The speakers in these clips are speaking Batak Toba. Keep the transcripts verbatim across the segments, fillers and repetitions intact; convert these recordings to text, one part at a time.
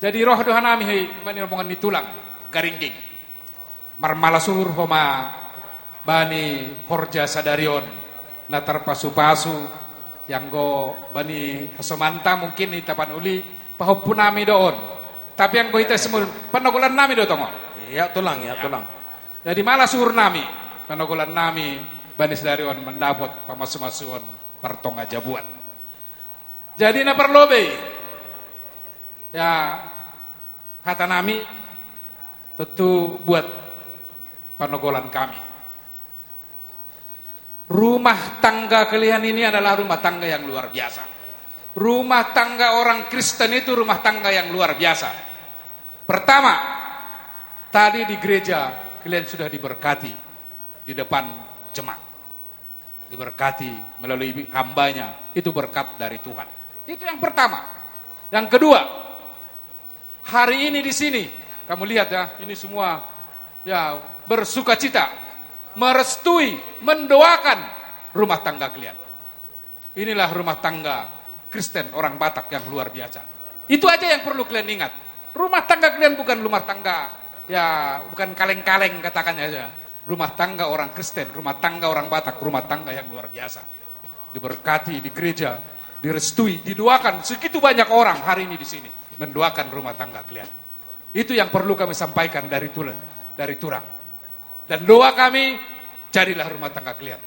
Jadi roha do hanami hei bani rombongan ni tulang Garingging. Marmala suhur homa bani horja sadari on na tarpasupasu, ianggo bani hasomanta mungkin hita panuli pahompu nami do on. Tapi anggo hita semua panogolan nami do tongon. Iya tulang, iya tulang. Jadi mala suhur nami, panogolan nami bani sadari on mandapot pamasumasuon partonga jabuan. Jadi na parlobei, ya, hata nami tentu buat panogolan kami. Rumah tangga kalian ini adalah rumah tangga yang luar biasa. Rumah tangga orang Kristen itu rumah tangga yang luar biasa. Pertama, tadi di gereja kalian sudah diberkati di depan jemaat. Diberkati melalui hambanya, itu berkat dari Tuhan. Itu yang pertama. Yang kedua, hari ini di sini, kamu lihat ya, ini semua ya bersukacita, merestui, mendoakan rumah tangga kalian. Inilah rumah tangga Kristen orang Batak yang luar biasa. Itu aja yang perlu kalian ingat. Rumah tangga kalian bukan rumah tangga, ya, bukan kaleng-kaleng katakannya saja. Rumah tangga orang Kristen, rumah tangga orang Batak, rumah tangga yang luar biasa. Diberkati di gereja, direstui, didoakan. Segitu banyak orang hari ini di sini mendoakan rumah tangga kalian. Itu yang perlu kami sampaikan dari tulang, dari tulang. Dan doa kami, jadilah rumah tangga kalian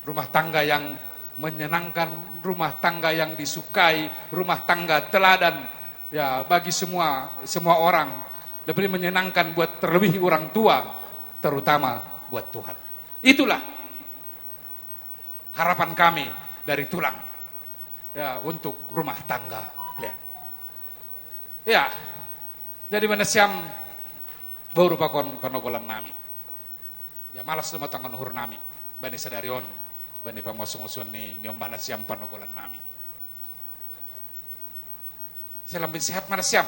rumah tangga yang menyenangkan, rumah tangga yang disukai, rumah tangga teladan, ya, bagi semua, semua orang. Lebih menyenangkan buat terlebih orang tua, terutama buat Tuhan. Itulah harapan kami dari tulang, ya, untuk rumah tangga kalian. Ya, jadi manasiam, boru pakon panogolan nami. Ya, malas do ma tangan uhur nami bani sadari on, bani pamasumasuon ni, ni ombah nasiam panogolan nami. Sai lambin sehat ma nasiam,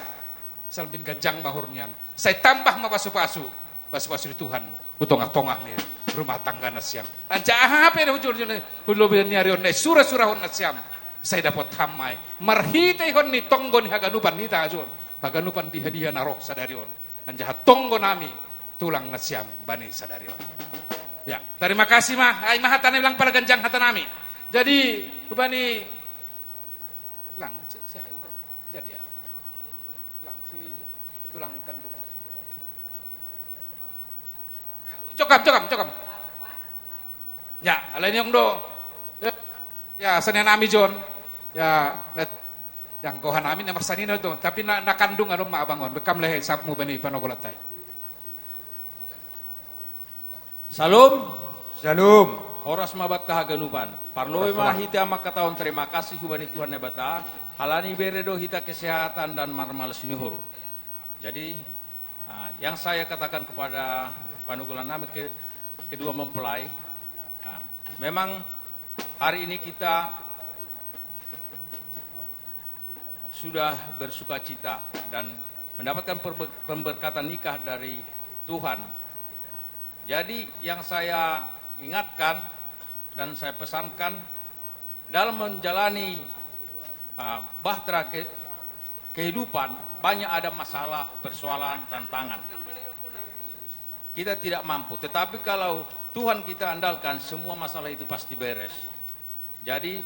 sai lambin ganjang ma uhur nian, sai tambah ma pasupasu, pasupasu ni Tuhan tu tongatonga ni rumah tangga nasiam. Anjaha aha pe na hujur ni, hulobei ni ari on na surasurahon nasiam, sai dapot ham ma i marhiteihon ni tonggo ni haganupan hita hajuon, haganupan dihadiha na roh sadari on. Anjaha tonggo nami tulang nasiam bani sadari on. Ya, terima kasih ma, ai ma hata nami, lang pala ganjang hata nami. Jadi bani lang si, si hai, jadi ya. Lang si tulang kandung. Jokam, jokam, jokam. Ya, alai nion do. Ya, sania nami John. Ya, net. Yang goha nami na marsanina do, tapi na, na kandung adong ma abang on, bekam lehe sapmu bani panogolan tai. Salom. Salom. Horas ma banta haganupan. Parlobei ma hita mangkatahon terima kasih hubani Tuhan Naibata, halani bere do hita kesehatan dan marmalas ni uhur. Jadi, ah, yang saya katakan kepada panogolan nami ke-, kedua mempelai, ah, memang hari ini kita sudah bersukacita dan mendapatkan perbe-, pemberkatan nikah dari Tuhan. Jadi, yang saya ingatkan dan saya pesankan, dalam menjalani, ah, bahtera ke-, kehidupan, banyak ada masalah, persoalan, tantangan. Kita tidak mampu, tetapi kalau Tuhan kita andalkan, semua masalah itu pasti beres. Jadi,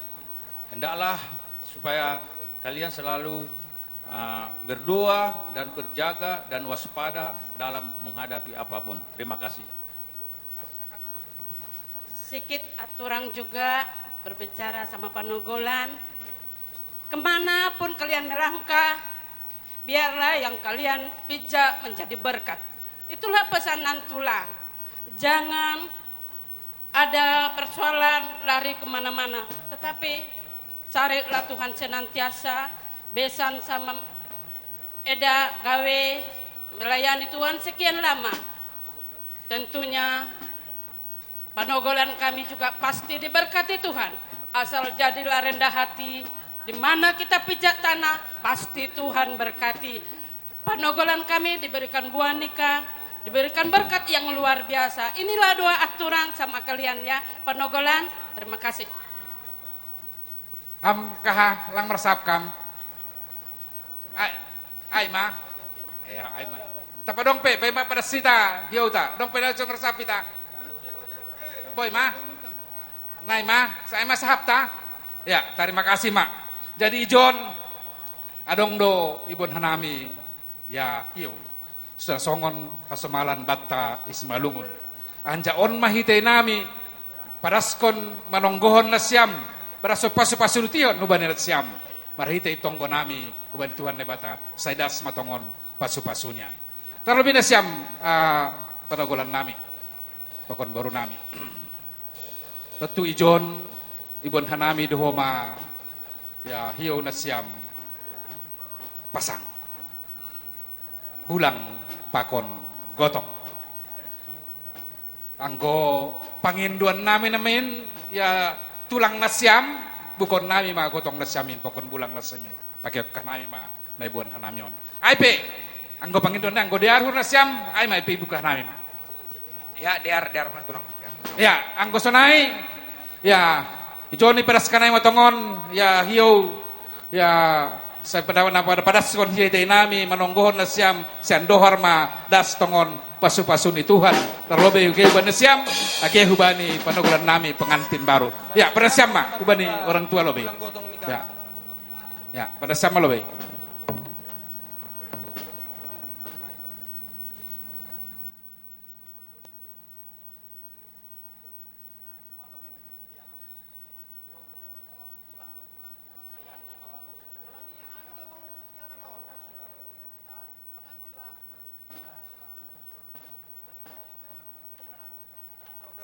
hendaklah supaya kalian selalu, ah, berdoa dan berjaga dan waspada dalam menghadapi apapun. Terima kasih. Sikit aturang juga berbicara sama panogolan. Kemanapun kalian melangkah, biarlah yang kalian pijak menjadi berkat. Itulah pesanan tulang. Jangan ada persoalan lari kemana-mana, tetapi carilah Tuhan senantiasa, besan sama eda gawe melayani Tuhan sekian lama. Tentunya panogolan kami juga pasti diberkati Tuhan. Asal jadilah rendah hati, di mana kita pijak tanah, pasti Tuhan berkati. Panogolan kami diberikan buah nikah, diberikan berkat yang luar biasa. Inilah doa aturang sama kalian ya, panogolan. Terima kasih. Ham kaha, lang marsahap kam. Ai. Ai ma. Ia, ai ma. Tapa dong pe, pe ma padas hita, hiouta. Dong pe na so marsapi ta. Boi ma. Nai ma, sai ma sahap ta. Ia, tarima kasih ma. Jadi ijon, adong do iboan hanami, ia hiou. Suda songon hasomalan banta i Simalungun. Anjaha on ma hita i nami, padaskon manonggohon nasiam, padaskon pasu-pasu ni Tuhan hubani nasiam. Marhite i tonggo nami, hubani Tuhan Debata, sai das ma tongon pasu-pasu ni ai. Tarlobi nasiam, ah, panogolan nami, pakon boru nami. Tontu ijon, iboan hanami do ho ma, ia hiou nasiam pasang. Bulang pakon gotong. Anggo pangindoan nami namion, ia tulang nasiam, bukaon nami ma gotong nasiam i, pakon bulang nasiam i. Pakeon hanami ma na iboan hanami on. Ai pe, anggo pangindoan nami, anggo dear hur nasiam, ai ma i pe ibuka hanami ma. Ia, dear, dear ma tulang. Ia, anggo sonai, ia, ijon i padas hanami ma tongon, ia hiou, ia, sai pada, na pada, padaskon hita i nami, manonggohon nasiam, sian dohar ma das tongon pasu-pasu ni Tuhan, tarlobi hubani nasiam, age hubani panogolan nami pengantin baru. Ia, padas nasiam ma, hubani orang tua lobi. Ia. Ia, padas nasiam ma lobi.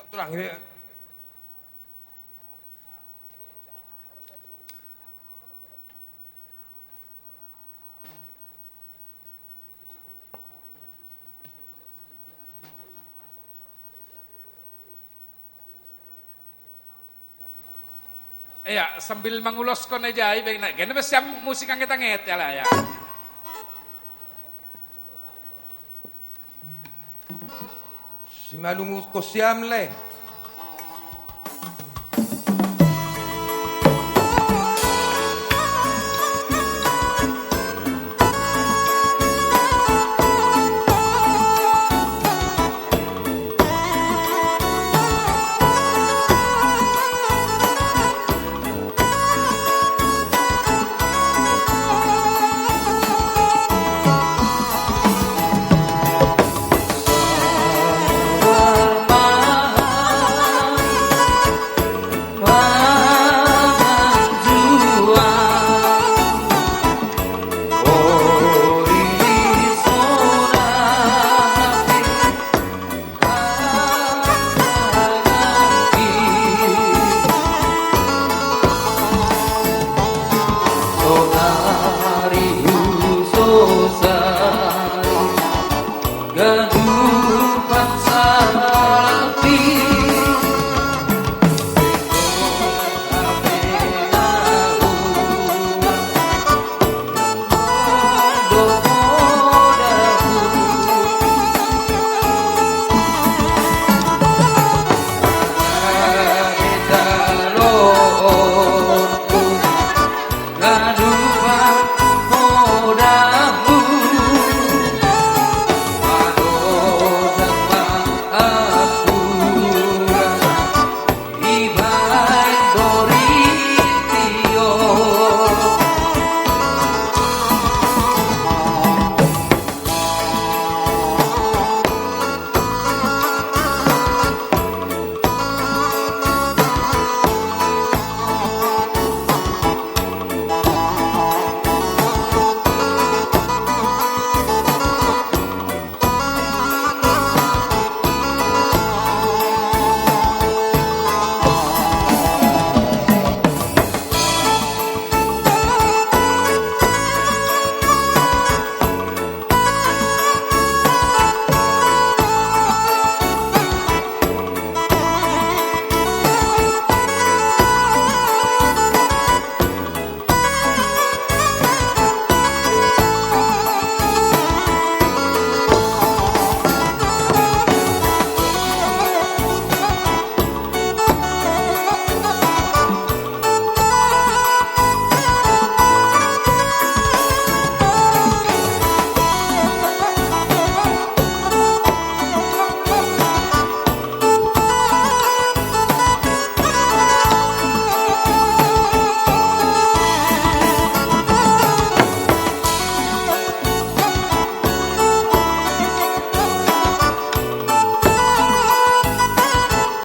Tulang, ini. Ia, sambil manguloskon aja, i baik na, gana bas siam musik angget-angget, ia lah, ia. Simalungun siam le.